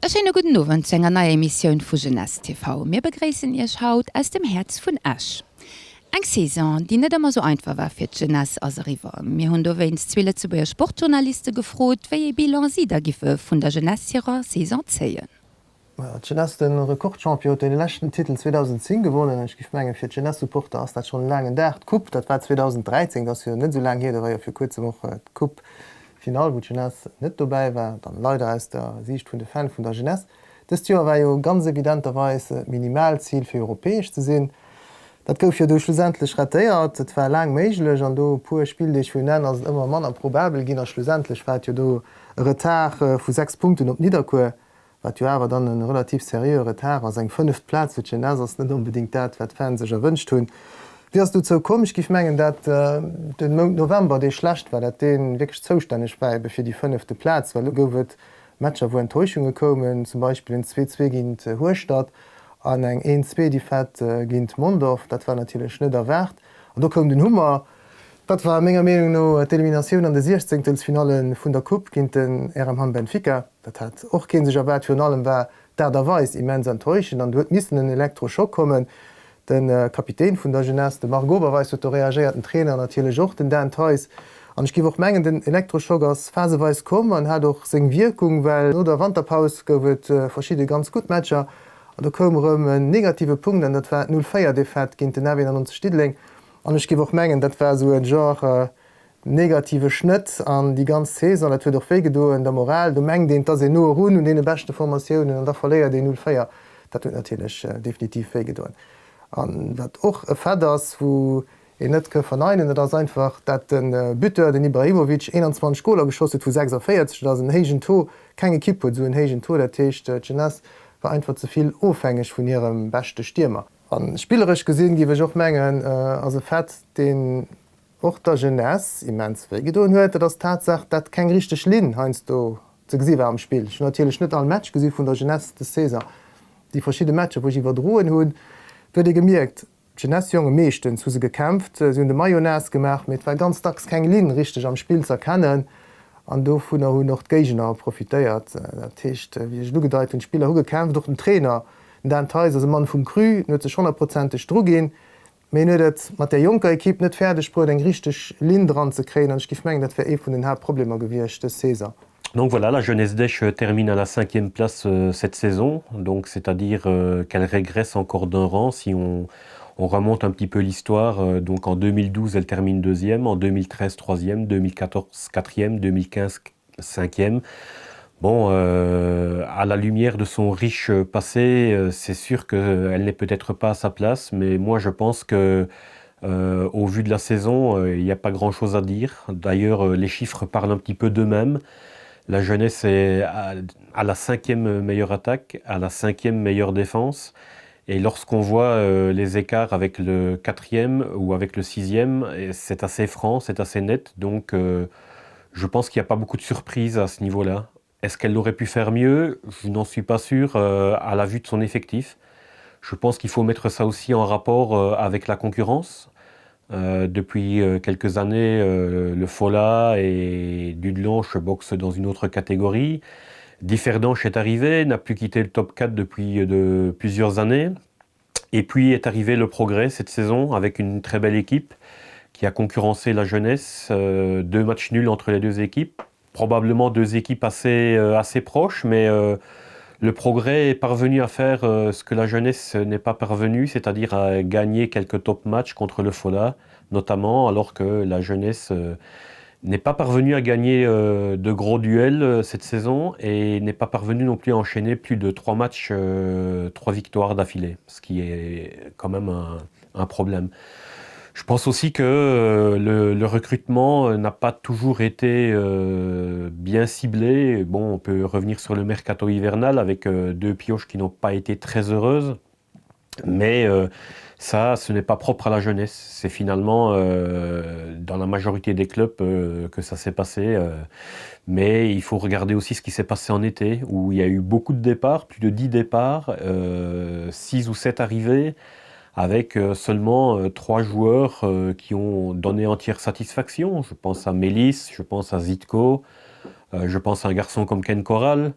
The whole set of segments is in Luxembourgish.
E schéine gudden Owend zu enger neier Emissioun vu Jeunesse TV. Mir begréissen Iech haut aus dem Häerz vun Esch. Eng Saison, déi net ëmmer sou einfach war fir d'Jeunesse, ass eriwwer. Mir hunn dowéinst zwee Lëtzebuerger Sportjournaliste gefrot, wéi ee Bilan si da giffe vun der Jeunesse hirer Saison zéien. D'Jeunesse, de Rekordchampion, huet de leschten Titel 2010 gewonnen. Ech géif mengen, fir d'Jeunesse-Supporter ass dat schonn e laangen Dag. D'Coupe, dat war 2013, dat ass jo net esou laang hier. Do war jo vir kuerzem och d'Coupe Finall, wou d'Jeunesse net dobäi war, dann leider aus der Siicht vun de Fan vun der Jeunesse. Dëst Joer war jo ganz evidenterweis d'Minimalzil fir europäesch ze sinn. Dat gouf jo du schlussendlech ratéiert. Et war laang méiglech an do e puer Spilldeeg virun Enn ass et ëmmer manner probabel ginn a schlussendlech war et jo do e Retard vu 6 Punkten op Nidderkuer. Wat jo awer dann e relativ seriöe Retard ass. Eng fënneft Plaz fir d'Jeunesse ass net onbedéngt dat, wat d'Fans sech erwënscht hunn. Wéi ass et dozou komm? Ech géif mengen, dat de Mount November, dee schlecht war, dat dee wierklech zoustänneg war ebe fir déi fënnefte Plaz, well do gouf et Matcher, wou Enttäuschunge koumen, zum Beispill en Zwee-Zwee géint Hueschtert an eng Een-Zwee-Defaite géint Mondorf. Dat war natierlech net erwaart. An do koum den Hummer. Dat war menger Meenung no d'Eliminatioun an de Siechzéngtelsfinalle vun der Coupe géint den RM Hamm Benfica. Dat hat och kee sech erwaart. Virun allem war d'Aart a Weis immens enttäuschend an do huet missen en Elektroschock kommen. De Kapitän vun der Jeunesse, de Marc Oberweis, huet do reagéiert, den Trainer natierlech och, den Dan Theis. An ech géif och mengen, den Elektroschock ass phaseweis komm an hat och seng Wierkung, well no der Wanterpaus gouf et verschidde ganz gutt Matcher an do koum erëm en negative Punkt an dat war d'Null 4 Defaite géint den AW 91 Diddeleng. An ech géif och mengen, dat war esou e Genre negative Schnëtt an déi ganz Saison. Dat huet och wéi gedoen der Moral. Do mengt een, et ass een no erun un deene beschte Formatiounen an da verléiert een 0, 4. Dat huet natierlech definitiv wéi gedoen. An wat och e Fait ass, wou een net ke verneinen, dat ass einfach, dat de Buteur, den Ibrahimovic, 21 Goler geschoss huet vu 46. Dat ass en héijen Taux. Keng Ekipp huet esou en héijen Taux. Dat heescht, d'Jeunesse war einfach ze vill ofhängeg vun hirem beschte Stiermer. A spilleresch gesinn, géif ech och mengen, ass e Fait, deen och der Jeunesse immens wéi gedoen huet, dat ass d'Tatsaach, dat keng richteg Linn heiansdo ze gesi war am Spill. Ech hunn natierlech net all Match gesi vun der Jeunesse des Saison. Déi verschidde Matcher, wou ech iwwerdroen hunn, do huet ee gemierkt, d'Jeunesse-Jonge, meeschtens hu se gekämpft, si hunn de Maillot naass gemaach, mee et war ganz dacks keng Linn richteg am Spill z'erkennen an dovunner hunn och d'Géigner profitéiert. Dat heescht, wéi ech et ugedeit hunn, d'Spiller hu gekämpft, och den Trainer Den Dan Theis ass e Mann vum Cru, en huet sech honnertprozenteg druginn, mee en huet et mat där jonker Ekipp net fäerdeg bruet, eng richteg Linn dran ze kréien an ech géif mengen, dat wär ee vun den Haaptproblemer gewiescht dës Saison. Donc voilà, la Jeunesse d'Esch termine à la cinquième place cette saison, donc c'est-à-dire qu'elle régresse encore d'un rang si on on remonte un petit peu l'histoire donc en 2012 elle termine deuxième, en 2013 troisième, 2014 quatrième, 2015 cinquième. Bon euh, à la lumière de son riche passé, euh, c'est sûr qu'elle n'est peut-être pas à sa place, mais moi je pense que euh, au vu de la saison, euh, il n'y a pas grand-chose à dire. D'ailleurs, euh, les chiffres parlent un petit peu d'eux-mêmes. La jeunesse est à, à la cinquième meilleure attaque, à la cinquième meilleure défense. Et lorsqu'on voit euh, les écarts avec le quatrième ou avec le sixième, c'est assez franc, c'est assez net. Donc euh, je pense qu'il n'y a pas beaucoup de surprises à ce niveau-là. Est-ce qu'elle aurait pu faire mieux Je n'en suis pas sûr euh, à la vue de son effectif. Je pense qu'il faut mettre ça aussi en rapport euh, avec la concurrence. Euh, depuis euh, quelques années, euh, le Fola et Dudelanche boxent dans une autre catégorie. Differdanche est arrivé, n'a plus quitté le top 4 depuis euh, de plusieurs années. Et puis est arrivé le progrès cette saison avec une très belle équipe qui a concurrencé la jeunesse. Euh, deux matchs nuls entre les deux équipes, probablement deux équipes assez, euh, assez proches, mais euh, le progrès est parvenu à faire euh, ce que la jeunesse n'est pas parvenue, c'est-à-dire à gagner quelques top matchs contre le Fola, notamment, alors que la jeunesse euh, n'est pas parvenue à gagner euh, de gros duels euh, cette saison et n'est pas parvenue non plus à enchaîner plus de trois matchs, euh, trois victoires d'affilée, ce qui est quand même un, un problème. Je pense aussi que euh, le, le recrutement euh, n'a pas toujours été euh, bien ciblé. Bon, on peut revenir sur le mercato hivernal avec euh, deux pioches qui n'ont pas été très heureuses. Mais euh, ça, ce n'est pas propre à la jeunesse. C'est finalement euh, dans la majorité des clubs euh, que ça s'est passé. Euh, mais il faut regarder aussi ce qui s'est passé en été, où il y a eu beaucoup de départs, plus de 10 départs, euh, 6 ou 7 arrivées avec euh, seulement euh, trois joueurs euh, qui ont donné entière satisfaction. Je pense à Mélis, je pense à Zitko, je pense à un garçon comme Ken Corral.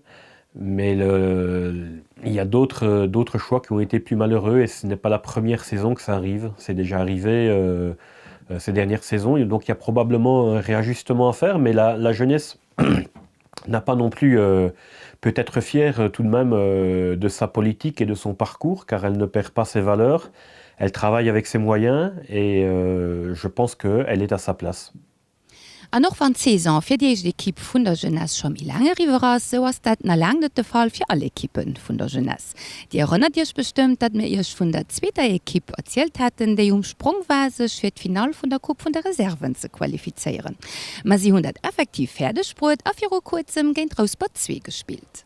Mais le, il y a d'autres d'autres choix qui ont été plus malheureux et ce n'est pas la première saison que ça arrive. C'est déjà arrivé euh, euh, ces dernières saisons. Et donc il y a probablement un réajustement à faire, mais la, la jeunesse n'a pas non plus euh, peut-être fière euh, tout de même euh, de sa politique et de son parcours, car elle ne perd pas ses valeurs. Elle travaille avec ses moyens et euh, je pense qu'elle est à sa place. An och wann d'Saison fir déi éischt Ekipp vun der Jeunesse scho méi laang eriwwer ass, sou ass dat na laang net de Fall fir all Ekippe vun der Jeunesse. Dir erënnert iech bestëmmt, datt mir iech vun der zweeter Ekipp erzielt haten, déi um Sprong war, sech fir d'Finall vun der Coupe vun de Reserven ze qualifizéieren. Ma si hunn dat effektiv fäerdeg bruet a viru kuerzem géint Rouspert 2 gespillt.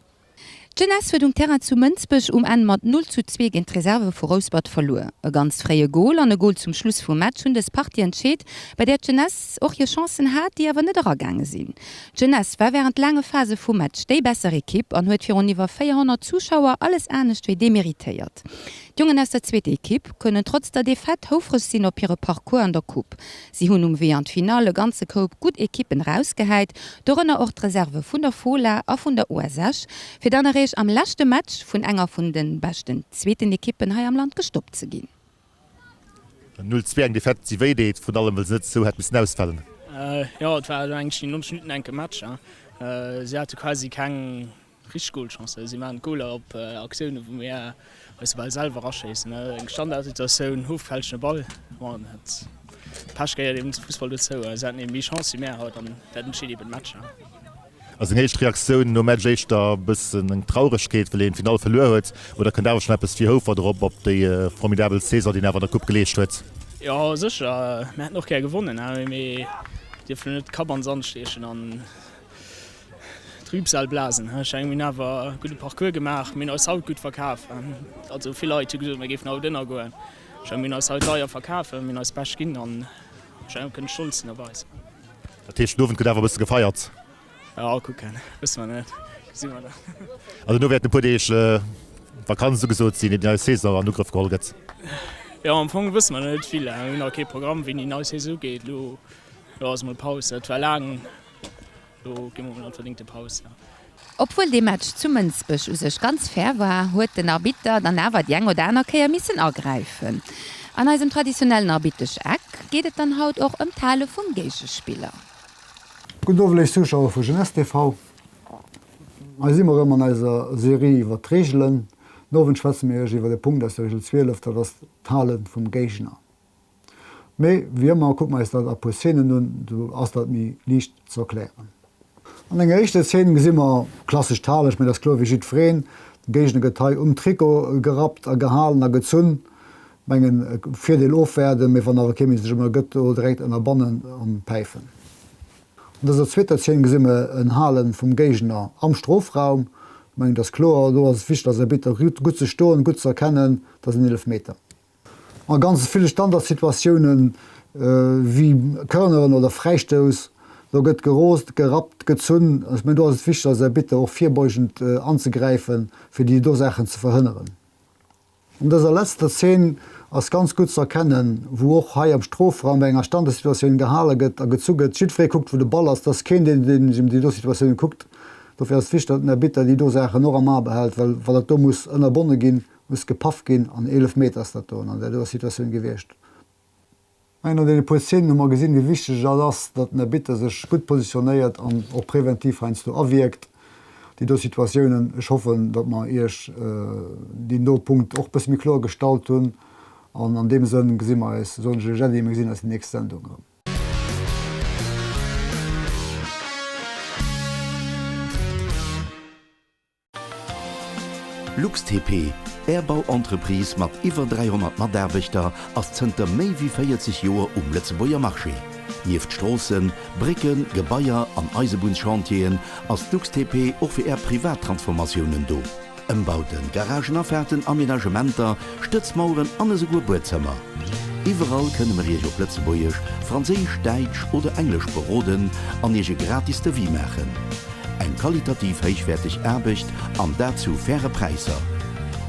D'Jeunesse huet um Terrain zu Mënsbech um Enn mat 0 zu 2 géint d'Reserve vu Rouspert verluer. E ganz fréie Gol an e Gol zum Schluss vum Match hunn dës Partie entscheet, bei där d'Jeunesse och hir Chancen hat, déi awer net eragaange sinn. D'Jeunesse war wärend laange Phase vum Match déi besser Ekipp an huet virun iwwer 400 Zuschauer alles anescht wéi demeritéiert. D'Jongen aus der zweeter Ekipp kënnen trotz der Defaite houfreg sinn op hire Parcours an der Coupe. Si hunn um Wee an d'Finall e ganze Koup gutt Ekippen erausgehäit, dorënner och d'Reserve vun der Fola a vun der US Esch, fir dann eréischt am leschte Match vun enger vun de beschten zweeten Ekippen hei am Land gestoppt ze ginn. 0, 2 eng Defaite déi wéi deet, vrun allem well se net esou hätt missen ausfalen. Jo, et war eigentlech déi 90 Minutten enke Match. Si hate quasi keng Richteg Golchancen. Si maachen d'Goler op Aktiounen, wou mir eis de Ball selwer eraschéissen. Eng Standardsituatioun, ofgefälschte Ball. Bon, dat Pech gehéiert eben zum Fussball dozou. Si haten eben méi Chance wéi mär haut an dat entscheet eben d'Matcher. Ass seng éischt Reaktioun nom Match éischter e bëssen eng Trauregkeet, well een d'Finall verluer huet, oder kënnt awer schonn eppes wéi Houfert erop op déi formidabel Saison, déi een awer an der Coupe geleescht huet? Jo, sécher. Mir hätten och gär gewonnen, mee dierfen elo net de Kapp an de Sand stiechen an Trübsal blasen. Ech mengen, mir hunn awer e gudde Parcours gemaach, mir hunn eis haut gutt verkaf. Also vill Leit hu gesot, mir géifen haut ënnergoen. Ech mengen, mir hunn eis haut deier verkaf, mir hunn eis bescht ginn an ech mengen, mir kënnen stolz sinn op eis. Dat heescht, den Owend gëtt awer e bësse gefeiert? Jo, kucken, wësse mer net, gesi mer dann. Also do wäerten e puer Deeg Vakanz ugesot sinn, ier déi nei Saison an Ugrëff geholl gëtt? Jo, am Fong wësse mer net vill. Mir hunn nach kee Programm, wéini déi nei Saison ugeet. Elo ass emol Paus, et war laang. Lo gi mer mol an d'verdingte Paus. Obwuel dee Match zu Mënsbech u sech ganz fair war, huet den Arbitter dann awer déi eng oder aner Kéier missen agräifen. An eisem traditionellen Arbittesch-Eck geet et dann haut och ëm d'Hale vum Géigespiller. Gudden Owend léif Zuschauer vu Jeunesse TV. Hei si mer erëm an eiser Serie iwwert d'Reegelen. Den Owend schwätze mir iech iwwert e Punkt aus der Regel 12, dat ass d'Hale vum Géigner. Mee wéi ëmmer kucke mer eis dat a puer Szenen un, do ass dat méi liicht ze erklären. An enger éischter Szene gesi mer klassescht Halen, ech mengen dat ass kloer fir jiddwereen. De Géigner gëtt hei um Trikot gerappt a gehalen a gezunn. Mengen Virdeel ofwäerden, mee wann awer kee méi sech ëmmer gëtt, do direkt ënnerbannen an päifen. An dëser zweeter Szene gesi mer en Halen vum Géigner am Strofraum. Mengen dat ass kloer, do ass et wichteg als Arbitter gutt ze stoen, gutt ze erkennen, dat ass en Eelefmeter. A ganz ville Standardsituatiounen, wéi Corneren oder Fräistouss, do gëtt geroost, gerappt, gezunn. Ech mengen, do ass et wichteg als Arbitter och virbeugend anzegräifen, fir déi do Saachen ze verhënneren. An dëser letzter Zeen ass ganz gutt ze erkennen, wou och hei am Strofraum bei enger Standardsituatioun gehale gëtt a gezu gëtt. Jiddweree kuckt, wou de Ball ass. Et ass keen, deen sech ëm déi do Situatiounen kuckt. Dofir ass et wichteg, datt den Arbitter déi do Saachen och am A behält, well wa dat do muss ënnerbonne ginn, Muss gepaff ginn an 11 Meter ass dat do an där doer Situatioun gewiescht. An deene puer Szenen hu mer gesinn, wéi wichteg et ass, datt den Arbitter sech gutt positionéiert an och preventiv heiansdo awierkt. Déi do Situatiounen, ech hoffen, datt mer Iech deen do Punkt och e bësse méi kloer gestallt hunn. An an deem Sënn gesi mer eis, soen ech Iech Äddi, mir gesinn eis déi nächst Sendung erëm. LuxTP, Är Bauentreprise mat iwwer 300 Mataarbechter ass zënter méi wéi 40 Joer um Lëtzebuerger Marché. Nieft Stroossen, Brécken, Gebaier an Eisebunnschantieren ass d'LuxTP och fir Är privat Transformatiounen do. Ëmbauten, Garagenafaarten, Aménagementer, Stëtzmaueren an esouguer Buedzëmmer. Iwwerall kënne mer Iech op Lëtzebuergesch, Franséisch, Däitsch oder Englesch beroden an Iech e gratis Devis maachen. Eng qualitativ héichwäerteg Aarbecht an dat zu faire Präisser.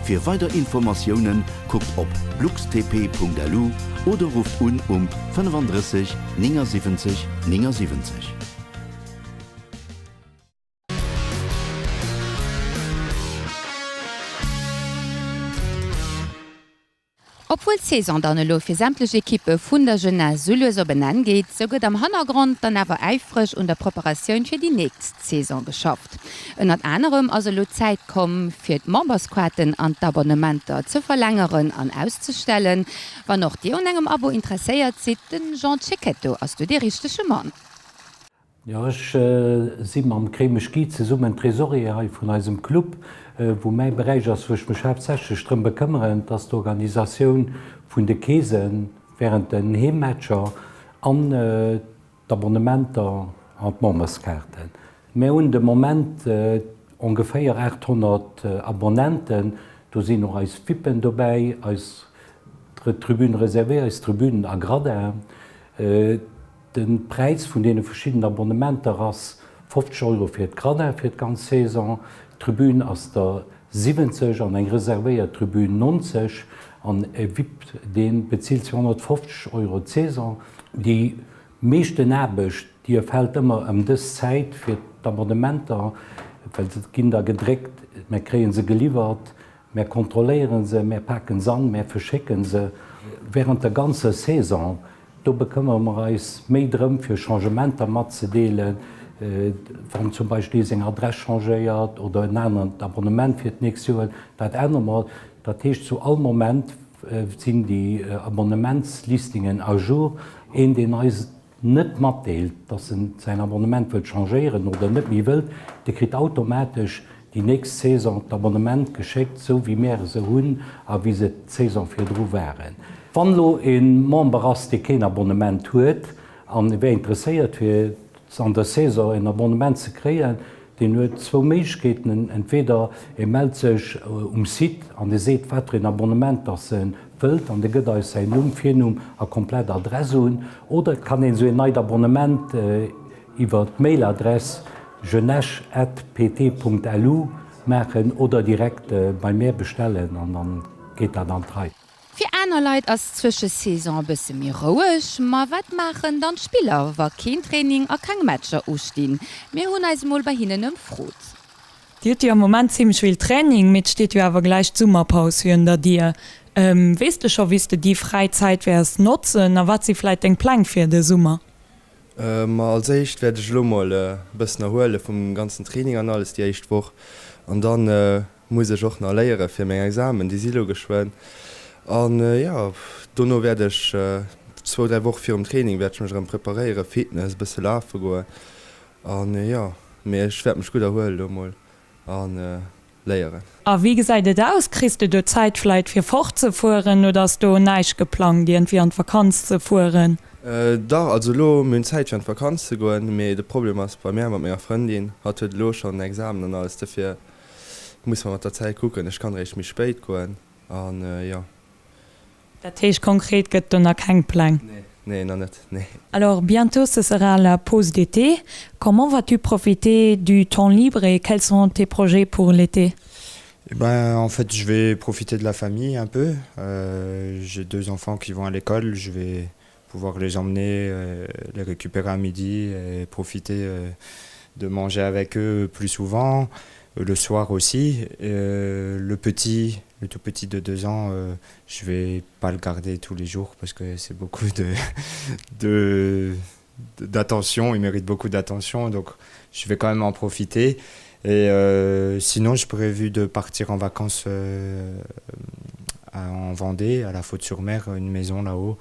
Fir weider Informatioune kuckt op luxtp.lu oder rufft un um 35 79 79. Obwuel d'Saison dann elo fir sämtlech Ekippe vun der Jeunesse sou lues op en Enn geet, sou gëtt am Hannergrond dann awer äifreg un der Preparatioun fir déi nächst Saison geschafft. Ënnert anerem ass elo d'Zäit komm, fir d'Memberskaarten an d'Abonnementer ze verlängeren an auszestellen. Wann och Dir un engem Abo interesséiert sidd, den Jean Cecchetto ass do dee richtege Mann. Jo, ech si mam Kremesch Guy zesummen Trésorier hei vun eisem Club, wou mäi Beräich ass, wou ech mech haaptsächlech drëm bekëmmeren, dass d'Organisatioun vun de Keese während den Heemmatcher an d'Abonnementer an d'Memberskaarten. Mär hunn de Moment ongeféier 800 Abonnenten, do sinn och eis VIPen dobäi, eis Tribüne réservée, eis Tribünen a Gradin. De Präis vun deene verschiddenen Abonnementer ass 50 Euro fir d'Gradin fir d'ganz Saison, d'Tribün ass der 70 an eng reservéiert Tribün 90 an e Vip dee bezilt 250 Euro d'Saison. Déi meeschten Aarbecht déi erfält ëmmer ëm dës Zäit fir d'Abonnementer, well se ginn da gedréckt, mer kréie se geliwwert, Mär kontrolléieren se, mär paken se an, mär verschécken se während der ganzer Saison. Do bekëmmere mer eis méi drëm fir Changementer matzedeelen, wann zum Beispill ee seng Adress changéiert oder en anert Abonnement fir d'nächst Joer huet, dat ännere mer. Dat heescht zu all Moment sinn déi Abonnementslistingen à jour. Een deen eis net matdeelt, dass en säin Abonnement wëllt changéieren oder net méi wëllt, dee kritt automatesch déi nächst Saison d'Abonnement geschéckt, sou wéi mär se hunn a wéi se d'Saison virdru waren. Wann elo e Member ass, dee keen Abonnement huet an e wär interesséiert fir an der Saison en Abonnement ze kréien, Deen huet zwou Méiglechkeeten, entweder e mellt sech um Site an e seet wat fir een Abonnement dass e wëllt an e gëtt eis säin Numm, Virnumm a komplett Adress un, oder et kann een esou een neit Abonnement iwwer d'Mailadress jeunesse at pt.lu maachen oder direkt bei mär bestellen an dann geet dat an d'Rei. Fir aner Leit ass d'Zwëschesaison e bësse méi roueg. Ma wat maachen dann d'Spiller, wa keen Training a keng Matcher ustinn? Mir hunn eis mol bei hinnen ëmfrot. Dir hutt jo am Moment zimmlech vill Training, mee et steet jo awer gläich d'Summerpaus virun der Dier. Weess de scho wéi s de déi fräi Zäit wäers notzen a wat si vläit deng Pläng fir de Summer? Ma als éischt wäert ech elo mol e bëssen erhuele vum ganzen Training an alles déi éischt Woch an dann muss ech och nach léiere fir meng Examen, déi si lo geschwënn. An jo, dono wäert ech zwou, 3 Woche virum Training wäert ech mech erëm preparéieren, Fitness, e bësse lafe goen an jo, mee ech wäert mech gutt erhuelen elo mol an léieren. A wéi gesäit et aus, kriss de do Zäit vläit fir fort ze fueren oder ass do näischt geplangt iergendwéi an d'Vakanz ze fueren? Dach, also elo, mir hunn Zäit fir an d'Vakanz ze goen, mee de Problem ass bei mär mat menger Frëndin, hatt huet elo schonn Examen an alles, dofir Muss mer mat der Zäit kucken. Ech kann eréischt méi spéit goen an jo. Dat heescht konkret gëtt do nach keng Pläng? Nee, nee nach net, nee. Alors bientôt ce sera la pause d'été, comment vas-tu profiter du temps libre et quels sont tes projets pour l'été? Eh ben en fait je vais profiter de la famille un peu, j'ai deux enfants qui vont à l'école, je vais pouvoir les emmener, les récupérer à midi et profiter de manger avec eux plus souvent, le soir aussi. Le petit, le tout petit de deux ans, je vais pas le garder tous les jours parce que c'est beaucoup de de d'attention, il mérite beaucoup d'attention donc je vais quand même en profiter. Et euh, sinon j'ai prévu de partir en vacances euh, en Vendée, à la Faute-sur-Mer, une maison là-haut.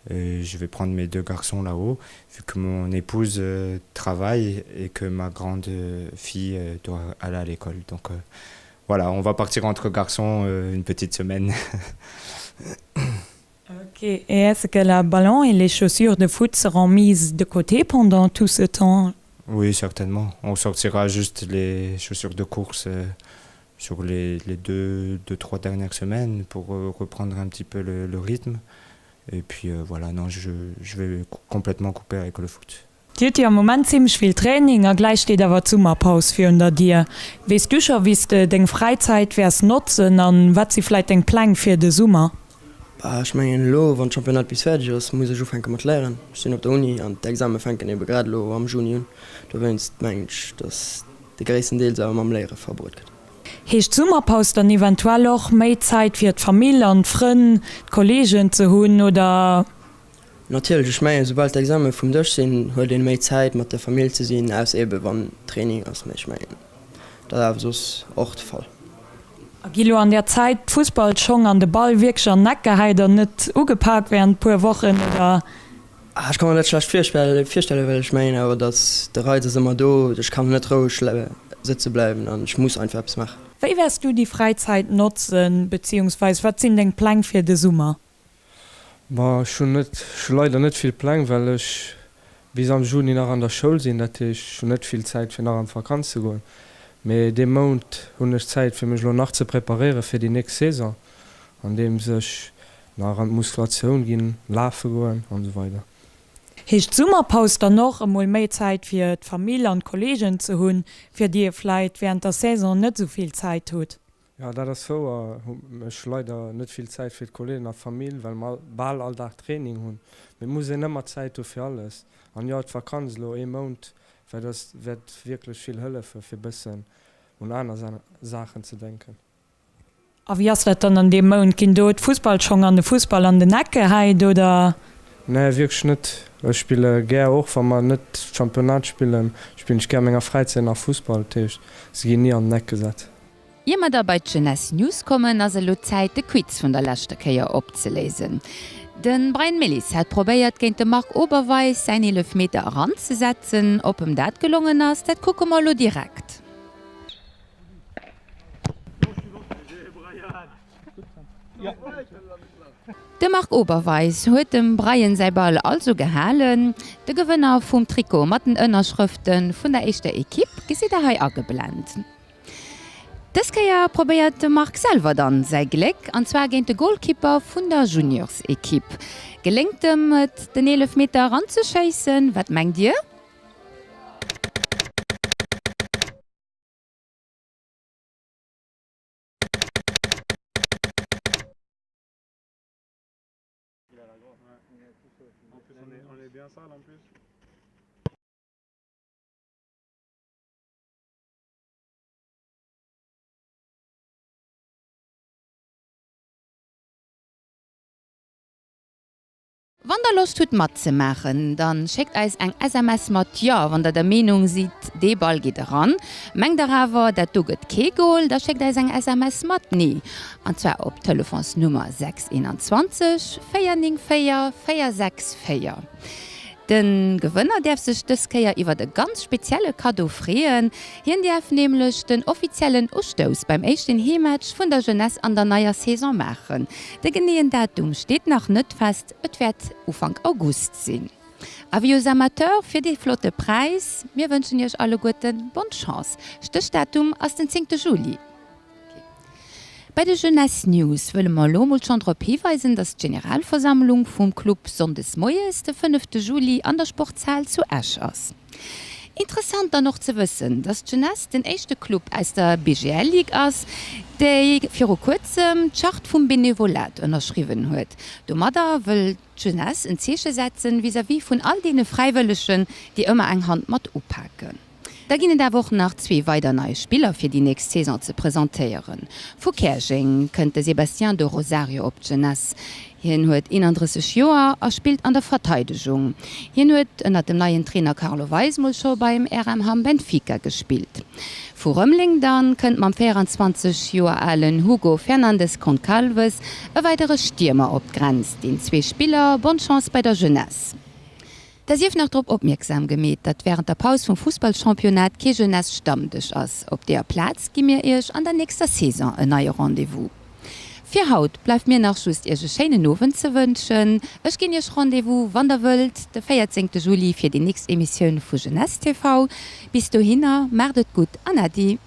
Et je vais prendre mes deux garçons là-haut, vu que mon épouse euh, travaille et que ma grande fille euh, doit aller à l'école. Donc euh, voilà, on va partir entre garçons euh, une petite semaine. Ok, et est-ce que la ballon et les chaussures de foot seront mises de côté pendant tout ce temps? Oui, certainement. On sortira juste les chaussures de course euh, sur les, les deux, deux, trois dernières semaines pour euh, reprendre un petit peu le, le rythme. Et puis euh, voilà, non, je, je vais complètement couper avec le foot. Dir hutt jo am Moment zimmlech vill Training a gläich steet awer d'Summerpaus virun der Dier. Weess du scho wéi s de deng fräi Zäit wäers notzen an wat si vläit deng Pläng fir de Summer? Bah ech mengen elo wann d'Championnat bis fäerdeg ass, muss ech ufänke mat léieren. Ech sinn op der Uni an d'Exame fänken ebe grad elo am Juni un. Dowéinst mengen ech, dass de gréissten Deels awer mam Léiere verbruet gëtt. Heescht Summerpaus dann eventuell och méi Zäit fir d'Famill an d'Frënn, d'Kollegen ze hunn, oder? Natierlech, ech mengen soubal d'Examen vum Dësch sinn, huet een méi Zäit mat der Famill ze sinn, ausser eben wann Training ass, mee ech mengen dat ass awer soss och de Fall. A gi lo an där Zäit d'Fussballschong an de Ball wierklech an den Eck gehäit an net ugepak während puer Wochen, oder? Ah, ech ka mer dat schlecht virstellen, well ech mengen awer, datt de Reiz ass ëmmer do, ech kann net roueg sëtze bleiwen an ech muss einfach eppes maachen. Wéi wäers du déi fräi Zäit notzen, beziehungsweis wat sinn deng Pläng fir de Summer? Ma ech hunn net, ech hu leider net vill Pläng, well ech bis am Juni nach an der Schoul sinn. Dat heescht, ech hunn net vill Zäit fir nach an d'Vakanz ze goen. Mee dee Mount hunn ech Zäit fir mech elo nach ze preparéiere fir déi nächst Saison, andeems ech nach an d'Muskulatioun ginn, lafe goen an esou weider. Heescht d'Summerpaus dann och emol méi Zäit fir d'Famill an d'Kollegen ze hunn, fir déi ee vläit während der Saison net esou vill Zäit hutt? Jo, dat ass wouer. Ech hu leider net vill Zäit fir d'Kollegen a Famill, well mer bal all Dag Training hunn. Mee et muss een ëmmer Zäit hu fir alles. An jo, d'Vakanz elo, ee Mount, wäert eis wäert wierklech vill hëllefen, fir bëssen un aner Saachen ze denken. A wéi ass dat dann an deem Mount? Ginn do d'Fussballschong an de Fussball an den Eck gehäit, oder? Nee, wierklech net. Ech spille gär, och wa mer net Championnat spillen, spillen ech gär a menger Fräizäit nach Fussball. Dat heescht, se ginn ni an den Eck gesat. Ier mer da bei d'Jeunesse News kommen, ass elo Zäit de Quiz vun der leschter Kéier opzeléisen. De Brian Melis hat probéiert géint de Marc Oberweis säin Eelefmeter eranzesetzen. Ob em dat gelongen ass, dat kucke mer elo direkt. De Marc Oberweis huet dem Brian säi Ball also gehalen. De Gewënner vum Trikot mat den Ënnerschrëfte vun der éischter Ekipp gesitt der hei ageblent. Dës Kéier probéiert de Marc selwer dann säi Gléck, an zwar géint de Golkipper vun der Juniorsekipp. Geléngt em et den Eelefmeter eranzeschéissen? Wat mengt dir? Wann der Loscht hutt matzemaachen, dann schéckt eis eng SMS mat Jo wann der der Meenung sidd dee Ball geet eran. Mengt der awer dat do gëtt kee Goal, da schéckt eis eng SMS mat Nee an zwar op d'Telefonsnummer 6 21 494 464. De Gewënner däerf sech dës Kéier iwwert e ganz spezielle Kaddo freeën. Hien däerf nämlech den offiziellen Ustouss beim éischten Heematch vun der Jeunesse an der neier Saison maachen. De geneeën Datum steet nach net fest, et wäert Ufank August sinn. Avis aux amateurs fir dee flotte Präis, mir wënschen iech alleguerten bonne Chance. Stéchdatum ass den zéngte Juli. Bei de Jeunesse News wëlle mer elo mol schonn drop hiweisen, dass d'Generalversammlung vum Club Sonndes moies de fënnefte Juli an der Sportshal zu Esch ass. Interessant dann och ze wëssen, dass d'Jeunesse den éischte Club aus der BGL Ligue ass, déi viru kuerzem d'Charte vum Benevolat ënnerschriwwen huet. Domadder wëll d'Jeunesse en Zeeche setzen vis-à-vis vun all deene Fräiwëllegen, déi ëmmer eng Hand mat upaken. Da ginn et awer och nach zwee weider nei Spiller fir déi nächst Saison ze presentéieren. Vu Käerjeng kënnt de Sébastien de Rosario op d'Jeunesse. Hien huet 31 Joer a spillt an der Verteidegung. Hien huet ënnert dem neien Trainer Carlo Weis mol scho beim RM Hamm Benfica gespillt. Vu Rëmeleng dann kënnt mam 24 Joer alen Hugo Fernandes Goncalves e weidere Stiermer op d'Grenz. Deen zwee Spiller bonne Chance bei der Jeunesse. Da sief nach drop opmierksam gemeet, datt wärend der Paus vum Fussballchampionnat kee Jeunesse-Stammdësch ass. Op deeër Plaz gi mir iech an der nächster Saison en neie Rendez-vous. Fir haut bleift mir nach just iech e schéinen Owend ze wënschen. Ech ginn iech Rendez-vous, wann der wëllt, de 14 Juli fir déi nächst Emissioun vu Jeunesse TV. Bis dohinner, maacht et gutt an Äddi!